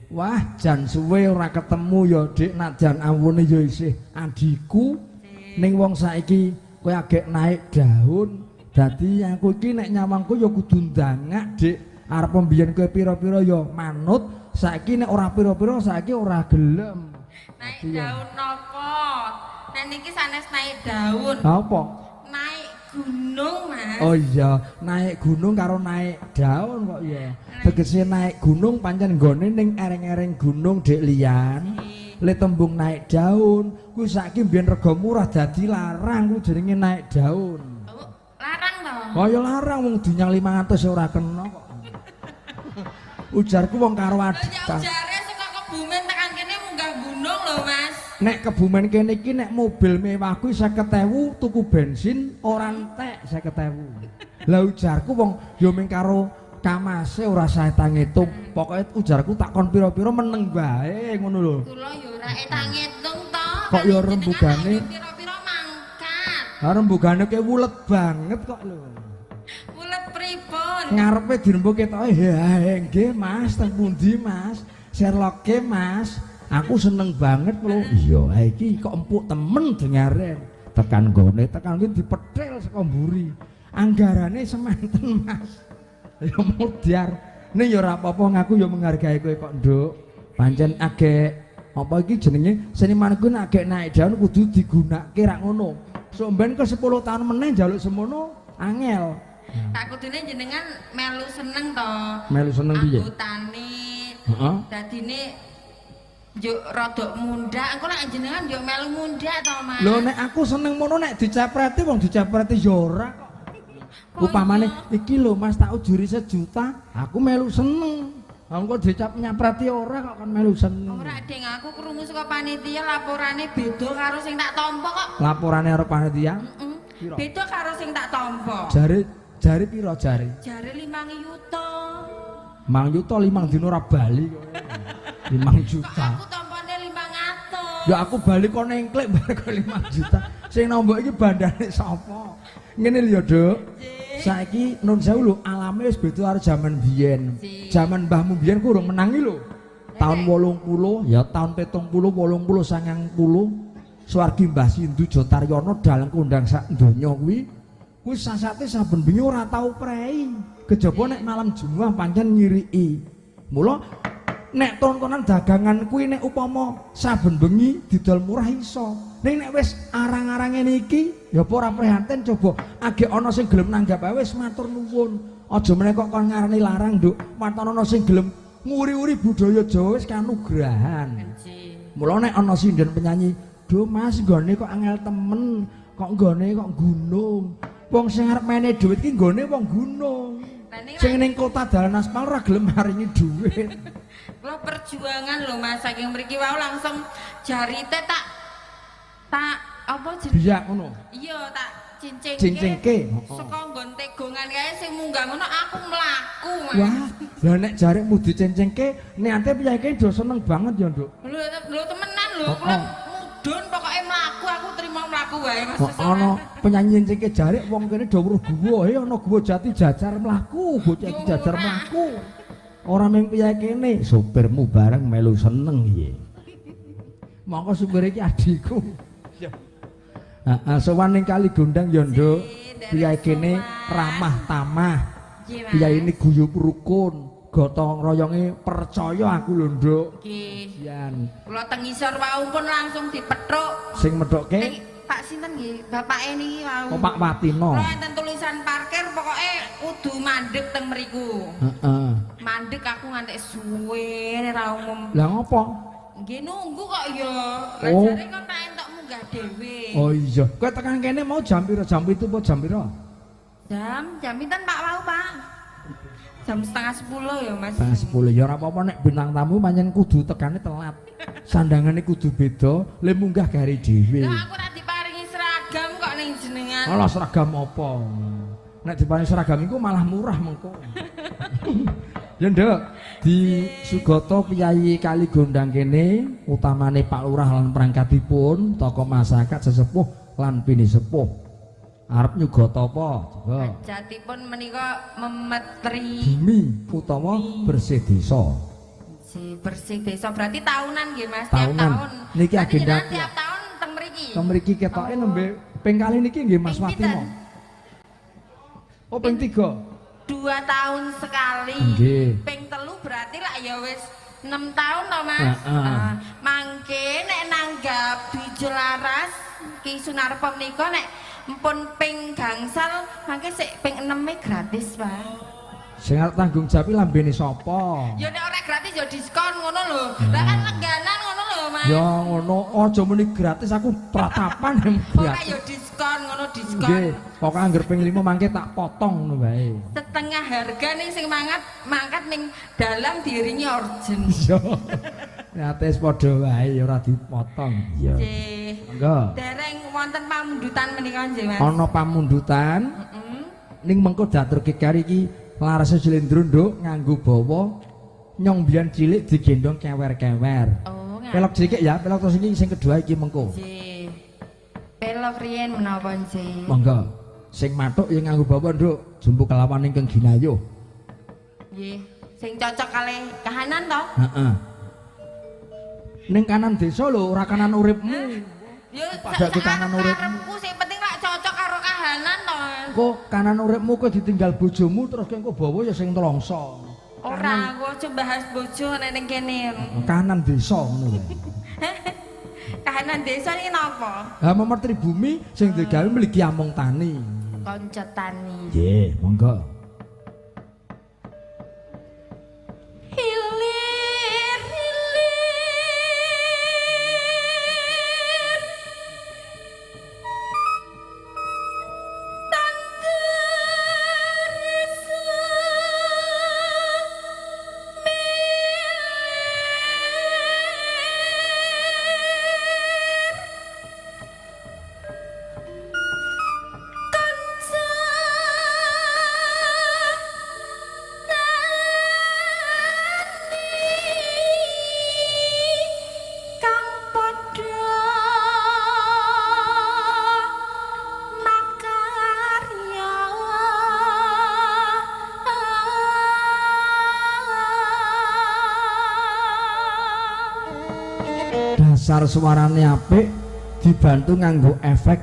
Wah, jan suwe ora ketemu ya, Dik. Najan awune ya isih adhiku. Ning wong saiki kowe agek naik daun. Dadi aku iki nek nyawangku ya kudu ndangak, Dik. Arep mbiyen kowe pira-pira ya manut, saiki nek ora pira-pira saiki ora gelem. Naik daun napa? Nek niki sanes naik daun. Apa? Naik gunung, Mas. Oh iya, naik gunung karo naik daun kok ya. Tegese naik gunung pancen nggone ning ereng-ereng gunung, Dik Lian. Le tembung naik daun, kuwi saiki mbiyen rega murah dadi larang, kuwi jenenge naik daun. Oh, larang to? Kaya larang wong dinyang 500 ora kena kok. Ujarku wong karo adik. Ya ujare saka Kebumen tekan kene munggah gunung lho, Mas. Nek Kebumen kene iki nek mobil mewah kuwi 50.000 tuku bensin ora entek 50.000. Lah ujarku wong ya ming karo kamase ora usah ngitung. Pokoke ujarku tak kon pira-pira meneng wae ngono lho. Kula ya ora etang ngitung to. Kok ya rembugane pira-pira mangkat. Ha rembugane ke wulet banget kok lho. Wulet pripun? Ngarepe dirembug ketoke he nggih Mas, teng pundi Mas? Sherlocke Mas. Aku seneng banget lho. Iya, iki kok empuk temen dengare. Tekan nggone, tekan iki dipethil saka mburi. Anggarane semanten Mas. Ya modar. Ning ya ora apa-apa, ngaku ya menghargai kowe kok, Nduk. Pancen agek apa iki jenenge seniman kuwi nek agek naik daun kudu digunakake rak ngono. Sok mben ke 10 tahun meneh njaluk semono angel. Tak kudune jenengan melu seneng to. Melu seneng piye? Anggotane. Heeh. Dadine njuk rodok mundhak, engko lek jenengan njuk melu mundhak to, Mas. Lho nek aku seneng mono nek dicepreti wong dicepreti ya ora kok. Upamane iki lho Mas tak ujuri 1 juta, aku melu seneng. Lah engko dicap nyapreti ora kok kon melu seneng. Ora, Ding, aku krungu saka panitia laporane beda karo sing tak tampa kok. Laporane karo panitia? Heeh. Beda karo sing tak tampa. Jare pira jare? Jare 5 yuta. 5 yuta 5 dina ora bali kok. 5 juta. Kok aku tampane 500. Ya aku bali kok nengklek bar kok 5 juta. Sing nombok iki bandane sapa? Ngene lho ya, Nduk. Saiki nun sewu lho, alame wis beda karo jaman biyen. Jaman mbahmu biyen ku urung menangi lho. Tahun 80 ya tahun 70 80 90 swargi Mbah Sindu Jotaryono dalang kondang sak donya kuwi. Kuwi sasate saben bengi ora tau prei. Kejaba nek malam Jumat pancen nyiriki. Mula nek tontonan dagangan kuwi nek upama saben bengi didol murah iso. Ning nek wis arang-arang ngene iki ya apa ora prihatin coba agek ana sing gelem nanggap ae wis matur nuwun. Aja meneh kok kon ngarani larang, Nduk. Waton ana sing gelem nguri-uri budaya Jawa wis kanugrahan. Mula nek ana sinden penyanyi, "Duh Mas, nggone kok angel temen, kok nggone kok gunung." Wong sing arep mene dhuwit ki nggone wong gunung. Sing ning kota dalan aspal ora gelem maringi dhuwit. Kula perjuangan lho Mas, saking mriki wau langsung jarite tak apa jenenge? Biak ngono. Iya, tak cincingke. Cincingke. Saka nggon tegongan kae sing munggah ngono aku mlaku, Mas. Wah, lah nek jarikmu dicincingke niate piye do seneng banget ya, Nduk. Lho, lho temenan lho, kula mudhun pokoke mlaku, aku trimo mlaku wae Mas. Kok ana penyanyi cincingke jarik wong kene do weruh guwa, he ana guwa jati jajar mlaku, guwa jati jajar mlaku. Ora mung piye kene, sopirmu bareng melu seneng piye. Mongko supir iki adhiku. Heeh, sowan ning Kali Gondang ya, Nduk. Piye kene ramah tamah. Piye ini guyub rukun, gotong royonge percaya aku lho, Nduk. Nggih. Kula teng ngisor wau pun langsung dipethuk. Sing methukke Pak sinten nggih? Bapake niki wau. Oh, Pak Watino. Kula enten tulisan parkir pokoke kudu mandeg teng mriku. Heeh. Mandeg aku ngantek suwe ora umum. Lah ngopo? Nggih nunggu kok ya. Lah jare kok tak entuk munggah dhewe. Oh iya. Kowe tekan kene mau jam pira? Jam 7 apa jam pira? Jam pinten Pak wau, Pak? Jam 9:30 ya, Mas. 9:30 ya ora apa-apa nek bintang tamu pancen kudu tekane telat. Sandangane kudu beda, le munggah gari dhewe. Lah aku ora diparingi seragam kok ning jenengan. Alah seragam apa? Nek diparingi seragam iku malah murah mengko. Ya Nduk, di Sugoto Piyayi Kali Gondang kene utamane Pak Lurah lan perangkatipun, tokoh masyarakat sesepuh lan pinisepuh. Arep nyugata apa? Coba. Hajatipun menika memetri bumi utawa bersih desa. Si bersih desa berarti tahunan nggih Mas, tiap tahun. Niki agenda tiap tahun teng mriki. Teng mriki ketoke nembe ping kali niki nggih Mas Watimo. Oh ping 3. 2 tahun sekali. Nggih. Ping 3 berarti lak ya wis 6 tahun to Mas. Mangke nek nanggap Dwijo Laras Ki Sunarpo menika nek empun ping gangsal mangke sik ping 6-e gratis, Pak. Sing arep tanggung jawab lambene sapa? Ya nek ora gratis ya diskon ngono lho. Lah kan lengganan ngono lho, Mas. Ya ngono, aja muni gratis aku pratapan Ora ya diskon ngono diskon. Nggih, pokoke angger ping 5 mangke tak potong ngono wae. Setengah harga ning sing mangkat ning dalam dirinya orjen. Iya. Nek wis padha wae ya ora dipotong. Iya. Nggih. Monggo. Dereng wonten pamundutan menika nggih, Mas. Ana pamundutan. Heeh. Ning mengko diaturke kari iki larase slendro nduk nganggo bawa nyong biyen cilik digendong kewer-kewer. Oh, pelok cilik ya, pelok terus iki sing kedua iki mengko. Nggih. Pelok riyen menapa nggih? Monggo. Sing mathuk ya nganggo bawa nduk, jumpu kelawan ingkang ginayuh. Nggih. Sing cocok kalih kahanan to? Heeh. Ning kanan desa lho, ora kanan uripmu. Ya padake kanan uripmu. Sing penting lak cocok karo kahanan to. Kok kanan uripmu kok ditinggal bojomu terus engko bawa ya sing nelongso. Ora, aku aja bahas bojo nek ning kene. Kanan desa ngono lho. Kahanan desa iki napa? Ha momor tribumi sing digawe mligi amung tani. Kanca tani. Nggih, monggo. Hilir hilir tangger semilir kanca kang padha makarya Dasar suarane apik dibantu nganggo efek.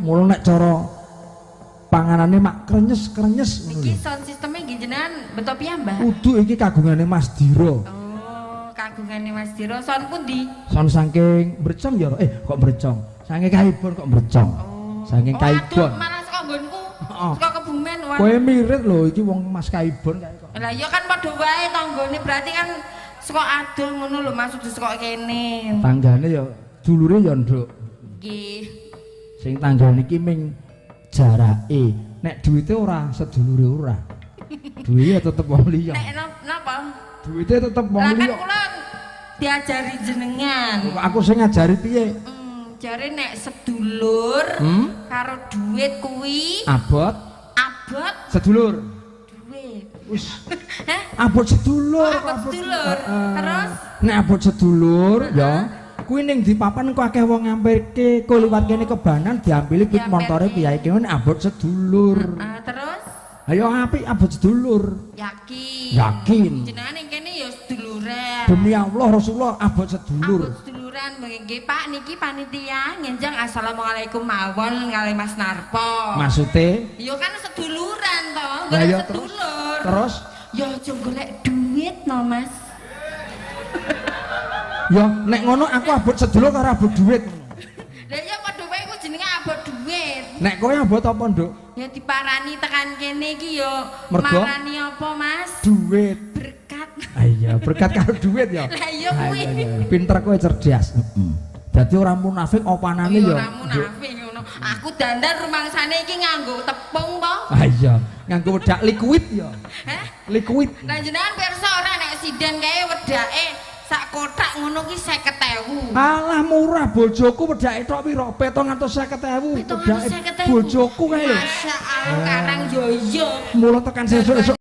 Mula nek cara panganane mak krenyes-krenyes ngono Iki lho. sound systeme nggih jenengan beto piyambak. Kudu iki kagungane Mas Diro. Oh, kagungane Mas Diro. Sound pundi? Sound saking Brecong ya, kok Brecong. Saking Kaibon kok Brecong. Oh. Saking Oh, Kaibon. aduh, malah saka nggonku. Heeh. Saka Kebumen. Wah. Kowe mirit lho iki wong Mas Kaibon kae kok. Lah iya kan padha wae tanggane berarti kan saka adoh ngono lho Mas, udah saka kene. Tanggane ya dulure ya nduk. Nggih. Sing tanggane iki ming jarake. Nek duwite ora sedulure ora. Duwite tetep wong liya. Nek napa? Duwite tetep wong Lah kan liya. kula diajari jenengan. Kok aku sing ngajari piye? Jare nek sedulur karo duit kuwi Abot abot sedulur. duit. Wis Hah? abot sedulur. Oh, abot sedulur. Heeh. Terus? Nek abot sedulur ya kuwi ning di papan kok akeh wong ngampirke, kok liwat kene kebanan diampili pit montore piyai kene abot sedulur. Terus Ayo apik abot sedulur. yakin. Yakin. Jenengan ning kene ya seduluran. Demi Allah Rasulullah abot sedulur. Abot seduluran nggih Pak niki panitia ngenjang assalamualaikum mawon kalih Mas Narpo. Maksude Ya kan seduluran to, Lah golek ya terus sedulur. terus Ya aja golek duit no Mas. ya nek ngono aku abot sedulur karo abot duit. Lah ya padha wae iku jenenge abot duit. Nek kowe abot apa, Nduk? Ya diparani tekan kene iki ya Mergo? marani apa Mas? Duit. Berkat. Ah iya, berkat karo duit ya. Lah iya kuwi. Ah, iya, iya. Pinter kowe cerdas. Heeh. Dadi ora munafik opanane Ya ya. ora munafik ngono. Aku dandan rumangsane iki nganggo tepung po. Ah iya, nganggo wedak liquid ya. Heh? Liquid. Lah jenengan pirsa ora nek sidan kae wedake sak kotak ngono ki 50.000. Alah murah bojoku wedake tok piro? 750.000. Wedake 750.000. bojoku kae lho. Masya Allah karang yo yo. Mula tekan sesuk-esuk